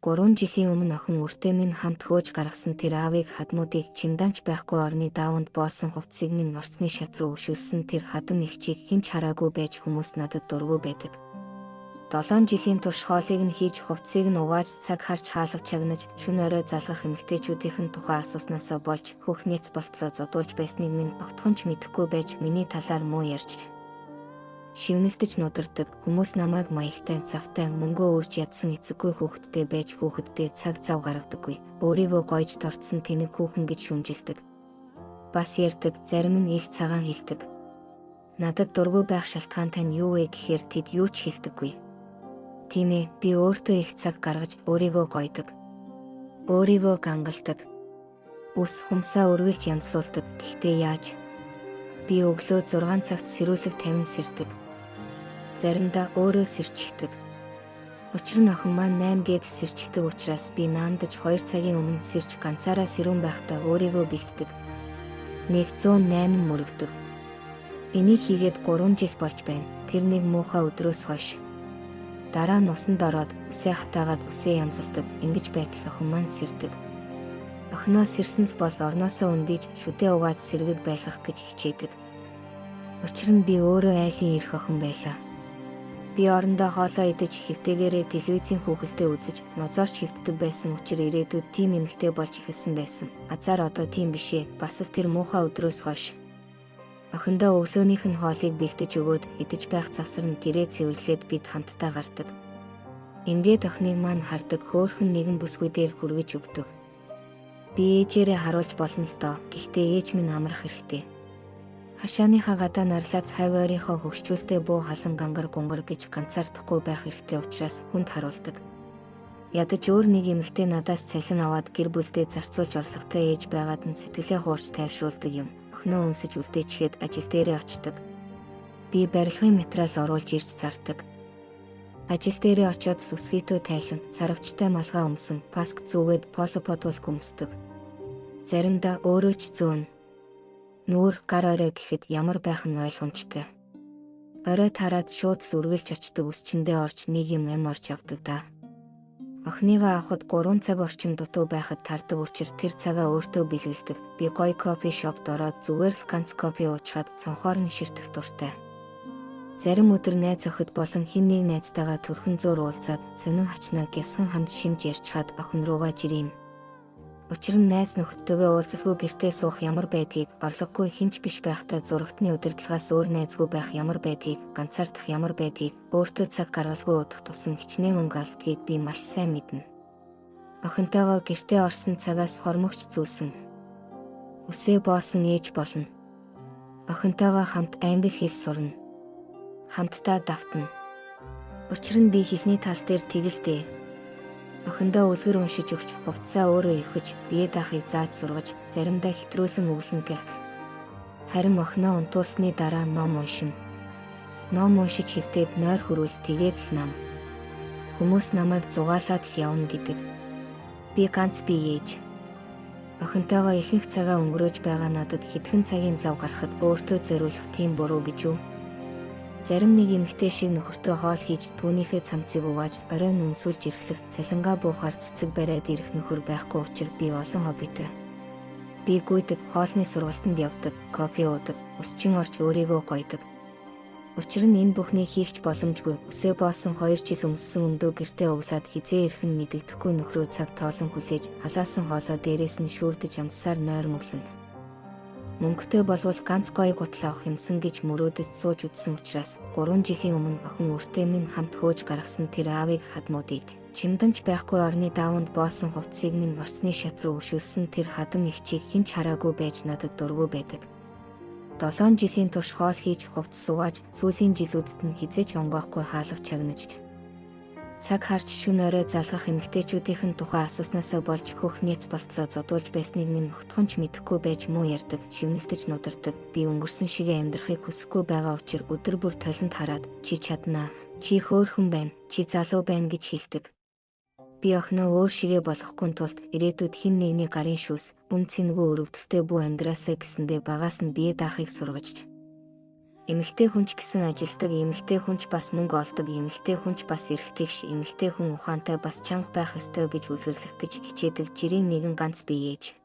3 жилийн өмнө охин үртээ минь хамт хөөж гаргасан тэр аавыг хадмуудыг чимдаанч байхгүй орны дааванд боосон хувцсыг минь нурцны шат руу өшүүлсэн тэр хадам эгчийг хэн ч хараагүй байж хүмүүс надад дургүй байдаг. 7 жилийн турш хоолыг нь хийж хувцсыг нь угааж цаг харж хаалга чагнаж шөнө орой залгах эмэгтэйчүүдийнх нь тухай асууснаасаа болж хөх нийц болтлоо зодуулж байсныг минь огтхон ч мэдэхгүй байж миний талаар муу ярьж шивнэлтэж нудардаг. Хүмүүс намайг маягтай, завтай, мөнгөө үрж ядсан эцэггүй хүүхэдтэй байж хүүхэддээ цаг зав гаргадаггүй. Өөрийгөө гойж торцсон тэнэг хүүхэн гэж шүмжилдэг. Бас ярьдаг, зарим нь ил цагаан хэлдэг. Надад дургүй байх шалтгаантай нь юу вэ гэхээр тэд юу ч хэлдэггүй. Тийм ээ, би өөртөө их цаг гаргаж өөрийгөө гойдог. Өөрийгөө гангалдаг. Үс хумсаа үргэлж янзлуулдаг. Гэхдээ яаж? Би өглөө 6 цагт сэрүүлэг 50 сэрдэг. Заримдаа өөрөө сэрчихдэг. Учир нь охин маань 8 гээд сэрчихдэг учраас би наандаж 2 цагийн өмнө сэрч ганцаараа сэрүүн байхдаа өөрийгөө бэлддэг. 108 мөрөгдөг. Энийг хийгээд 3 жил болж байна. Тэр нэг муухай өдрөөс хойш. Дараа нь усанд ороод үсээ хатаагаад үсээ янзалдаг. Ингэж байтал охин маань сэрдэг. Охиноо сэрсэн л бол орноосоо өндийж шүдээ угааж сэргийг байлгах гэж хичээдэг. Учир нь би өөрөө айлын эрх охин байлаа. Би орондоо хоолоо идэж хэвтээгээрээ телевизийн хүүхэлдэй үзэж нозоорч хэвтдэг байсан учир ирээдүйд тийм эмэгтэй болж эхэлсэн байсан. Азар одоо тийм биш ээ. Бас л тэр муухай өдрөөс хойш. Охиндоо өглөөнийх нь хоолыг бэлдэж өгөөд идэж байх завсар нь гэрээ цэвэрлээд бид хамтдаа гардаг. Ингээд охиныг маань хардаг хөөхөн нэгэн бүсгүй дээр хүргэж өгдөг. Би ээжээрээ харуулж болно л доо. Гэхдээ ээж минь амрах хэрэгтэй. Хашааныхаа гадаа нарлаад хавь ойрынхоо хөгшчүүлтэй буу халан гангар гунгар гэж ганцаардахгүй байх хэрэгтэй учраас хүнд харуулдаг. Ядаж өөр нэг эмэгтэй надаас цалин аваад гэр бүлдээ зарцуулж орлоготой ээж байгаад нь сэтгэлээ хуурч тайвшруулдаг юм. Охиноо үнсэж үлдээчихэд ажил дээрээ очдог. Би барилгын материал оруулж ирж зардаг. Ажил дээрээ очиод л өсгийтөө тайлан, сарвчтай малгай өмсөн, паск зүүгээд поло подволк өмсдөг. Заримдаа өөрөө ч зөөнө. Нүүр гар орой гэхэд ямар байх нь ойлгомжтой. Орой тараад шууд л үргэлж очдог өсчөндөө орж нэг юм ам орж явдаг да. Охиныгоо авахд 3 цаг орчим дутуу байхад тардаг учир тэр цагаа өөртөө бэлгэлдэг. Би гоё кофе шопд ороод зүгээр л ганц кофе уучхад цонхоор нь ширтэх дуртай. Зарим өдөр найз охид болон хэн нэг найзтайгаа төрхөн зуур уулзаад сонин хачнаа гясхан хамт шимж ярьчхаад охин руугаа жирийн. Учир нь найз нөхдөдөө уулзалгүй гэртээ суух ямар байдгийг, орлогогүй хэн ч биш байхдаа зурагтны удирдлагаас өөр найзгүй байх ямар байдгийг, ганцаардах ямар байдгийг, өөртөө цаг гаргалгүй удах тусам хичнээн мөнгө алддгийг би маш сайн мэднэ. Охинтойгоо гэртээ орсон цагаас хормогч зүүлсэн. Үсээ боосон ээж болно. Охинтойгоо хамт англи хэл сурна. Хамтдаа давтна. Учир нь би хэлний тал дээр тэгэлтэй. Охиндоо үлгэр уншиж өгч, хувцсаа өөрөө эвхэж, бие даахыг зааж сургаж, заримдаа хэтрүүлэн өглөн гэх. Харин охиноо унтуулсны дараа ном уншина. Ном уншиж хэвтээд нойр хүрвэл тэгээд л нам. Хүмүүс намайг зугаалаад л явна гэдэг. Би ганц бие ээж. Охинтойгоо ихэнх цагаа өнгөрөөж байгаа надад хэдхэн цагийн зав гарахад өөртөө зориулах тийм буруу гэж үү? Зарим нэг эмэгтэй шиг нөхөртөө хоол хийж түүнийхээ цамцыг угааж орой нь үнсүүлж эрхлэх, цалингаа буухаар цэцэг бариад ирэх нөхөр байхгүй учир би олон хоббитой. Би гүйдэг, хоолны сургалтанд явдаг, кофе уудаг, усчин орж өөрийгөө гойдог. Учир нь энэ бүхнийг хийх ч боломжгүй. Үсээ боосон 2 жил өмссөн өмдөө гэртээ углаад хизээ ирэх нь мэдэгдэхгүй нөхрөө цаг тоолон хүлээж, халаасан хоолоо дээрээс нь шүүрдэж амссаар нойр мөглөнө. Мөнгөтэй болвол ганц гоё гутал авах юмсан гэж мөрөөдөж сууж үзсэн учраас 3 жилийн өмнө охин үртээ минь хамт хөөж гаргасан тэр аавыг хадмуудыг чимдэнч байхгүй орны дааванд боосон хувцсыг минь орцны шат руу өшүүлсэн тэр хадам эгчийг хэн ч хараагүй байж надад дургүй байдаг. 7 жилийн турш хоол хийж хувцас угааж сүүлийн жилүүдэд нь хэзээ ч онгоохгүй хаалга чагнаж цаг харж шөнө орой залгах эмэгтэйчүүдийнх нь тухай асууснасаа болж хөх нийц болтлоо зодуулж байсныг минь огтхон ч мэдэхгүй байж муу ярьдаг, шивнэлтэж нудардаг. Би өнгөрсөн шигээ амьдрахыг хүсэхгүй байгаа учир өдөр бүр толинд хараад чи чаднаа, чи хөөрхөн байна, чи залуу байна гэж хэлдэг. Би охиноо өөр шигээ болгохгүй тулд ирээдүйд хэн нэгний гарын шүүс, үн цэнгүй өрөвдөлтэй бүү амьдраасаа гэсэндээ багаас нь бие даахыг сургаж. Эмэгтэй хүн ч гэсэн ажилдаг, эмэгтэй хүн ч бас мөнгө олдог, эмэгтэй хүн ч бас эрхтгш, эмэгтэй хүн ухаантай бас чанга байх ёстой гэж үлгэрлэх гэж хичээдэг жирийн нэгэн ганц бие ээж.